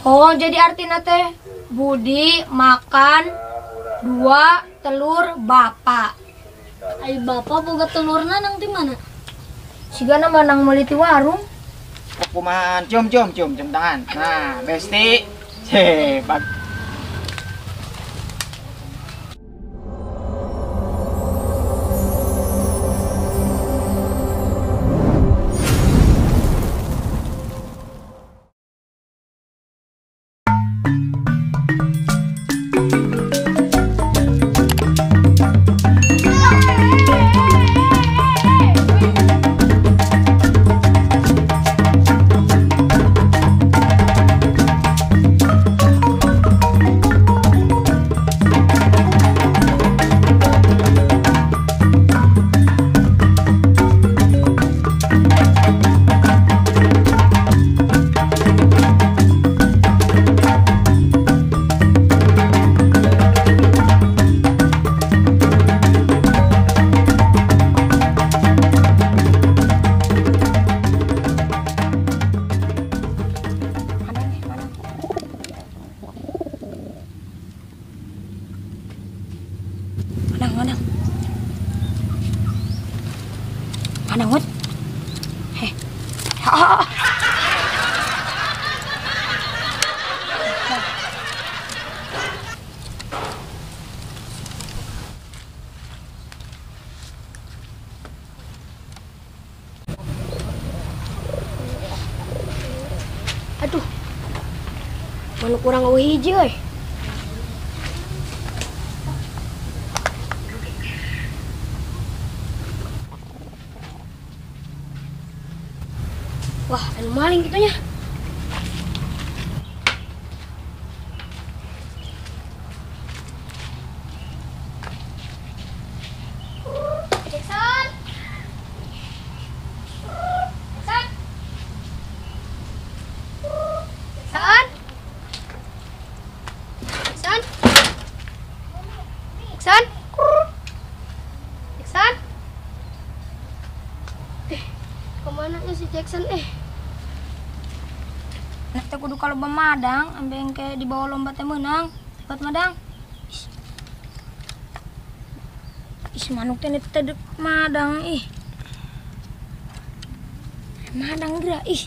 Oh, jadi artinya teh Budi makan 2 telur bapak. Ai bapak boga telurna nang di mana? Sigana mah nang meuli ti warung. Kumaha cium cium cium cium tangan. Nah, besti. Hebat. Manang, heh. Aduh. Mana kurang eueuh hiji euy. Wah, anu maling gitunya. Jackson. Jackson. Jackson. Jackson. Jackson. Jackson. Kemana ya si Jackson eh? Nah, teh kudu kalau madang, ambe engke dibawa lomba teh meunang. Hebat madang. Ih, manuk teh teh dek madang ih. Madang geura ih.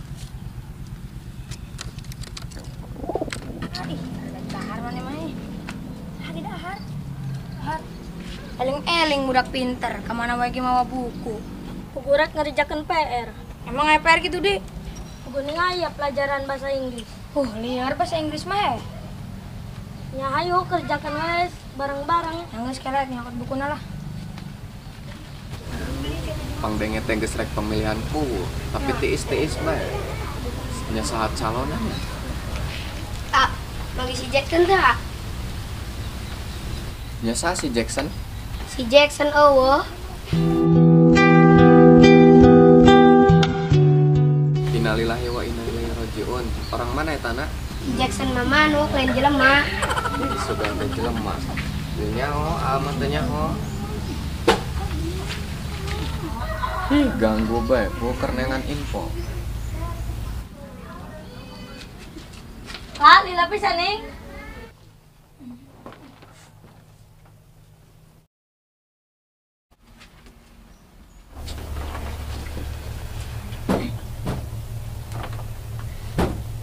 Ih, dahar mana mah ih. Lagi dahar. Dahar. Eling-eling budak pinter, kamana wae ge mawa buku. Pugurak ngerjakan PR. Emang aya PR gitu, Dik? Guning aya pelajaran bahasa Inggris. Liar bahasa Inggris mah. Ya ayo kerjakan wes bareng-bareng. Yang geus kelek nyokot bukuna lah. Pangdenge teh geus rek pemilihan kuwu, tapi tiis-tiis bae. Nya saha calonannya? Ah, bagi si Jackson teh. Nya saha si Jackson? Si Jackson eueuh. Innalillahi wa inna ilaihi rajiun. Orang mana ya tanah? Jackson mama nu lain jelema. Sugan teh jelema. Teu nyaho, amat teu nyaho. Ganggu bae, keur neangan info. Kak, lila pisan ning.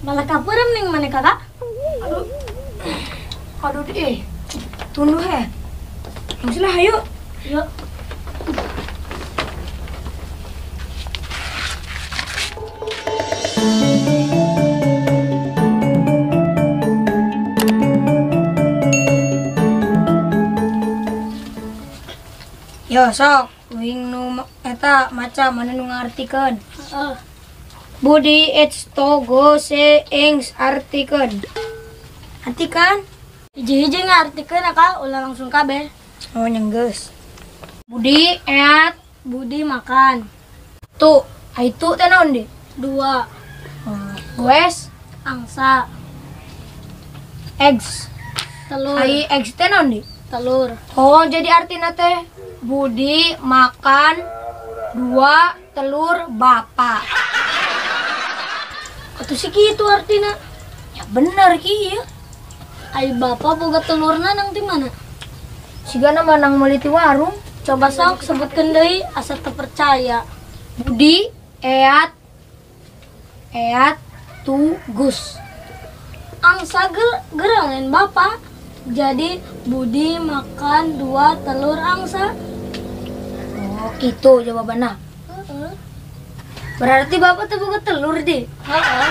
Malah kapurem ning mana kakak? Aduh, aduh deh, tunduh he. Langsung lah, ayo. Yuk. Yo sok, wing nu eta maca mana nu ngartikeun. Heeh. Budi it's togo se ings artikeun. Artikan? Hiji-hiji ngartikeun kak, ulah langsung kabeh. Oh nyenggeus. Budi eat, Budi makan. Tu, itu teh naon di? 2. Wes angsa. Eggs. Telur. Ai eggs teh naon di? Telur. Oh, jadi artina teh Budi makan 2 telur bapak. Atuh sih gitu artina. Ya Bener ki ieu. Ai bapak boga telurna nang di mana? Sigana mah nang meuli ti warung. Coba sok sebutkeun deui asa teu percaya. Budi, Eat, Eat, Tugus. Angsa geura lain bapak. Jadi Budi makan 2 telur angsa. Oh, gitu jawabannya. Heeh. Berarti bapak tuh boga telur deh. Heeh.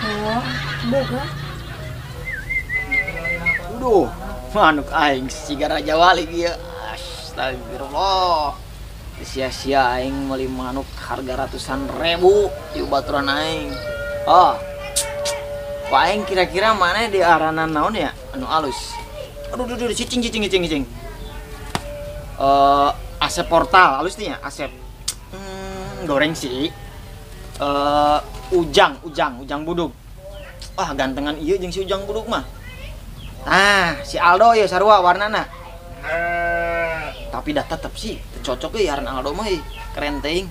Oh, boga. Aduh, manuk aing siga Raja Wali ieu. Astagfirullah. Sia-sia aing meuli manuk harga ratusan ribu di baturan aing. Oh. Ku aing kira-kira mana di aranan naon ya anu alus. Aduh, duh, duh, cicing, cicing, cicing, cicing. Asep portal alus nih ya, Asep. Goreng sih. Ujang, Ujang, Ujang buduk. Wah, gantengan ieu jeung si Ujang buduk mah. Nah, si Aldo ya sarua warnana. Tapi dah tetep sih cocok euy aran Aldo mah euy. Keren teuing.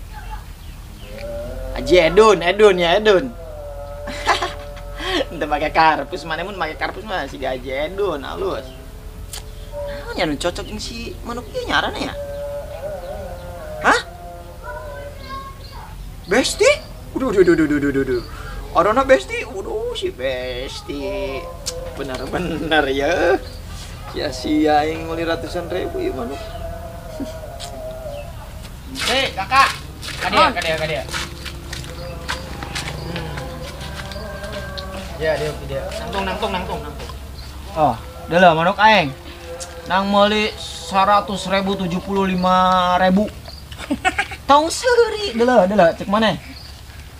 Aji Edun, Edun ya Edun. Ente make karpus mana mun make karpus mah si Haji Edun halus. Naon nya nu cocok jeung si manuk ieu nya aranna ya? Hah? Besti? Uduh, uduh, uduh, uduh, uduh, uduh. Arana Besti, uduh si Besti. Bener-bener ya. Sia-sia aing meuli ratusan ribu ieu manuk. Hei, kakak. Kadia, kadia, kadia. Ya, dia, dia. Nangtung, nangtung, nangtung, nangtung. Oh, dah manuk aing. Nang meuli 100.000 75.000. Tong seuri, dah lah, cek mana?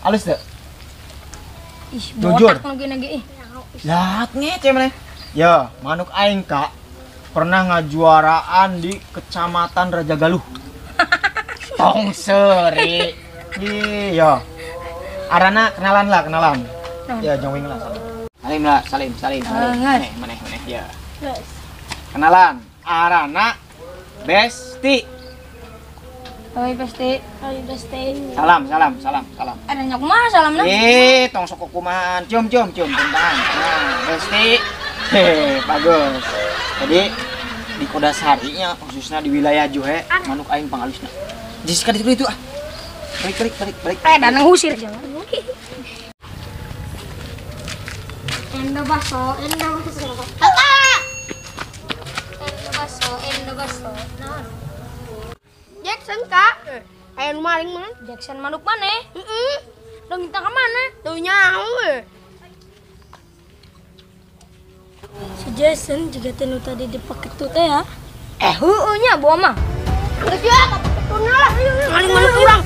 Alus teu? Ih, botak nu gini ge ih. Lah, ngece mana? Ya, manuk aing kak pernah ngajuaraan di Kecamatan Raja Galuh. Tong seuri. Iya. Arana kenalan lah, kenalan. Ya, jongwing lah, salim. Salim lah, salim, salim, salim. Maneh, maneh, maneh, ya. Kenalan, Arana Besti. Oi Besti. Oi Besti. Salam, salam, salam, salam. Ada nya kumaha salamna? Eh, tong sok kumahan. Cium, cium, cium, cium tangan. Nah, Besti. Heh, bagus. Jadi di Kodasari-nya khususnya di wilayah Juhe, manuk aing pangalusna. Jis ka ditu itu ah. Balik, balik, balik, balik. Eh, danang usir jangan. Endo baso, endo baso. Kakak. Endo baso, endo baso. Naon? Jackson kak. Aya nu maling mana? Jackson manuk mana? Heeh. Dong minta ka mana? Teu nyaho we. Si Jason juga teu tadi dipake teh ya. Eh, heueuh nya bawa mah. Geus ya, kapaketuna lah. Maling manuk urang.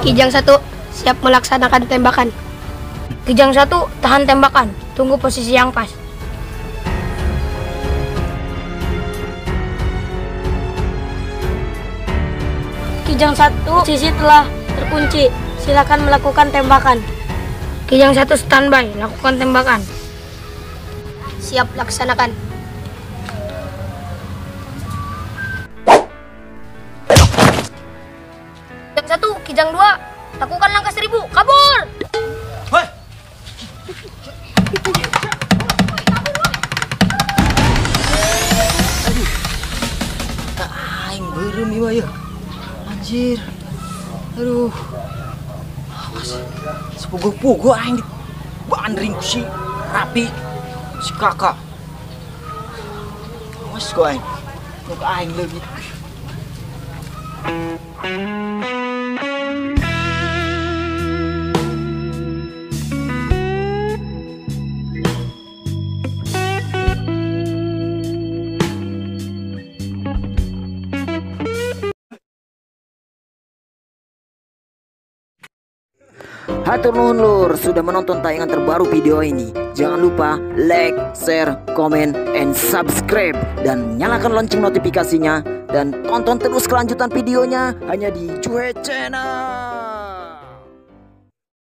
Kijang 1 siap melaksanakan tembakan. Kijang 1 tahan tembakan, tunggu posisi yang pas. Kijang 1 sisi telah terkunci, silakan melakukan tembakan. Kijang 1 standby, lakukan tembakan. Siap laksanakan. Kijang 1, Kijang 2, lakukan langkah 1000, kabur! Hei! Aduh, aing beureum ieu ya. Anjir. Aduh. Awas. Sepuguh-puguh aing dibandring ku si Rapi, si kakak. Awas ku aing. Nuk aing leuwih. Hatur nuhun lur sudah menonton tayangan terbaru video ini. Jangan lupa like, share, comment, and subscribe. Dan nyalakan lonceng notifikasinya. Dan tonton terus kelanjutan videonya hanya di Juhe Channel.